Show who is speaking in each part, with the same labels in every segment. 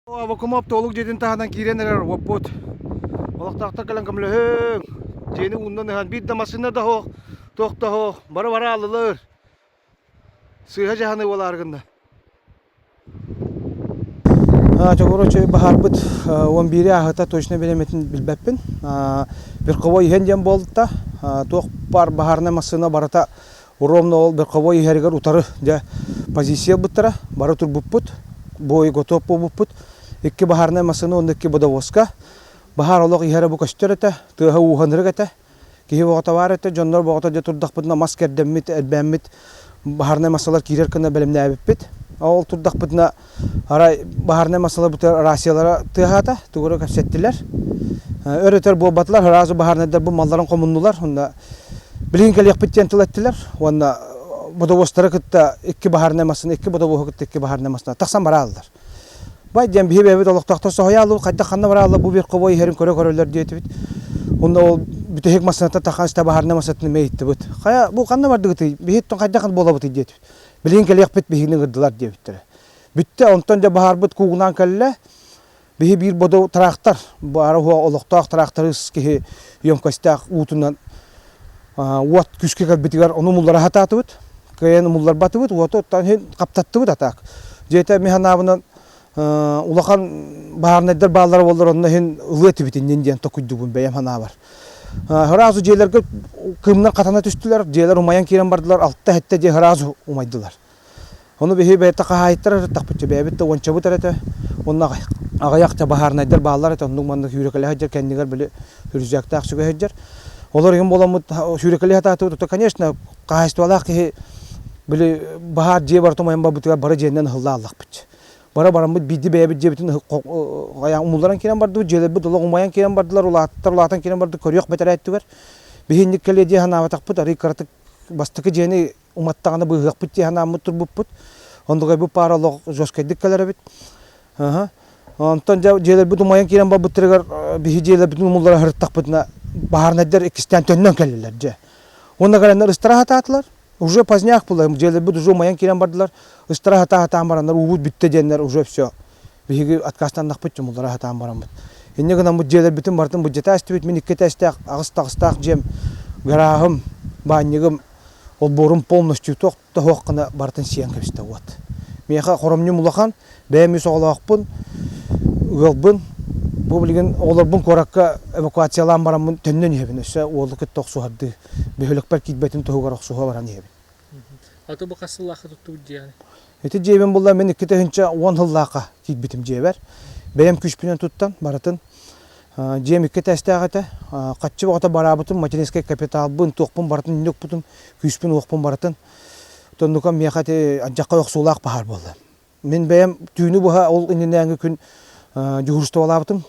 Speaker 1: Аввакумов толук дьиэтин таһынан киирэн эрэр уоппут. Олохтоохтор кэлэн көмөлөһүҥ. Дьиэни ууннан ыһан биир да массыына да суох, туох да суох, бары бара ааллылар. Сыыһа дьаһаныы буолаары гынна.
Speaker 2: Короче, баһаарбыт 11 ааһыта точно бириэмэтин билбэппин. Верховой иһэн диэн буолта. Туох баар баһаарынай массыына барыта Ровно ол верховой иһэригэр утары дьэ позиция ылбыттара, бары турбуппут, бой готов буолбуппут. Икки баһаарынай массыына уонна икки водовозка. Баһаар олох иһэрэ бу көстөр этэ, тыаһа ууһанырык этэ. Киһи боҕото баар этэ, дьоннор боҕото дьэ турдахпытына мас кэрдэммит, элбээммит баһаарынай массалар киирэр гына бэлэмнээбиппит. Ол турдахпытына Арай баһаарынай массаларбытыгар рациялара тыаһаата, тугу эрэ кэпсэттилэр. Өр-өтөр буолбатылар, сразу баһаарынайдар бу малларын хомуннулар уонна билигин кэлиэхпит диэн тыл эттилэр уонна бодобуостары кытта икки баһаарынай массыына, икки бодобуоһу кытта икки баһаарынай массыына тахсан барааллар. Бай диэн биһи бэйэбит олохтоохтор соһуйааллыбыт, хайдах ханна барааллар, бу верховой иһэрин көрө-көрөлөр диэтибит. Уонна ол бүтэһик массыынаттан тахсан истэ баһаарынай массыынатын эмиэ ыйыттыбыт. Хайа, бу ханна бардыгытый, биһи хайдах буолабытый диэтибит. Билигин кэлиэхпит биһигини ыҥырдылар диэбиттэрэ. Бүттэ, онтон дьэ баһаарбыт куугунаан кэллэ. Биһи биир бодо тыраахтар, баара олохтоох тыраахтарыыс киһи емкостях уутунан уот күүскэ кэлбитигэр ону умуллара сатаатыбыт. Кыайан умулларбатыбыт, уоту оттон иһин хаптаттыбыт атаак. Дьиэтэ мин санаабынан улахан баһаарнайдар бааллара буоллар онно иһин ылыа этибит иннин диэн токуйдубун бэйэм санаабар. Сразу дьиэлэргэ кыымнар хатана түстүлэр, дьиэлэр умайан киирэн бардылар, алта-сэттэ дьиэ сразу умайдылар. Ону биһи бэйэтэ хаһаайыттар ырыттахпыт бэйэбит да уончабыт эрэ этэ. Онно аҕыйах баһаарынайдар бааллар этэ, оннук маннык сүүрэкэлэһэ сылдьар кэннигэр били үрүсээктээх сүгэ сылдьар. Олор иһин буоламмыт сүүрэкэлэһэ сатаатыбыт, то конечно хаһаайыстыбалаах киһи били баһаар дьиэ барыта умайан барбытыгар бары дьиэннэн ыһылла ааллахпыт. Бара бараммыт биирдэ бэйэбит дьиэбитин умулларан киирэн бардыбыт, дьиэлэрбит олох умайан киирэн бардылар, улааттар улаатан киирэн барды көрүөх бэтэрээттигэр. Биһинник кэлиэ дии санаабатахпыт, арый кыратык бастакы дьиэни уматтаҕына быыһыахпыт дии санааммыт турбуппут. Оннугайбыт паара олох жесткайдык кэлэр эбит. Онтон дьэ дьиэлэрбит умайан киирэн барбыттарыгар биһи дьиэлэрбитин умуллара сырыттахпытына баһаарынайдар иккистээн төннөн кэллилэр дьэ. Уонна кэлэннэр ыстара сатаатылар. Уже поздняк было, дьиэлэрбит уже умайан киирэн бардылар. Ыстара сатаа-сатаан бараннар уубут бүттэ диэннэр уже все. Биһиги отказтаннахпыт умуллара сатаан бараммыт. Инньэ гынаммыт дьиэлэрбитин барытын былдьата эстибит. Мин икки этээстээх, аҕыс таҕыстаах дьиэм, гарааһым, баанньыгым, олбуорум полностью туох да суох гына барытын сиэн кэбистэ уот. Миэхэ хоромньум улахан, бэйэм үс оҕолоохпун, ыалбын. Бу билигин оҕолорбун куоракка эвакуациялаан бараммын төннөн иһэбин. Өссө уолу кытта охсуһардыы бөһүөлэкпэр киирбэтин туһугар охсуһа баран иһэбин.
Speaker 3: Аты бу хас сыллаахха туттубут дьиэҕин?
Speaker 2: Ити дьиэбин булла мин 2010 сыллаахха киирбитим дьиэбэр. Бэйэм күүспүнэн туттан барытын дьиэм икки этээстээх этэ. Хаччы бөҕөтө бараабытым, материнскай капиталбын, туохпун барытын инньэ укпутум, күүспүн-уохпун барытын. Тоннука миэхэ ити алдьархай охсуулаах баһаар буолла. Мин бэйэм түүнү быһа ол иннинээҥи күн дьуһуурустубалаабытым.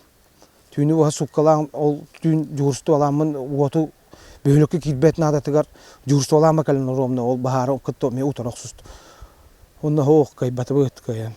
Speaker 2: Түүнү быһа сууккалаан ол түүн дьуһуурустубалааммын уоту бөһүөлэккэ киирбэт наадатыгар дьуһуурустубалаама кэлэн оруомна ол баһаары кытта эмиэ утары охсустум. Онно суох кыайбатыбыт кыайан.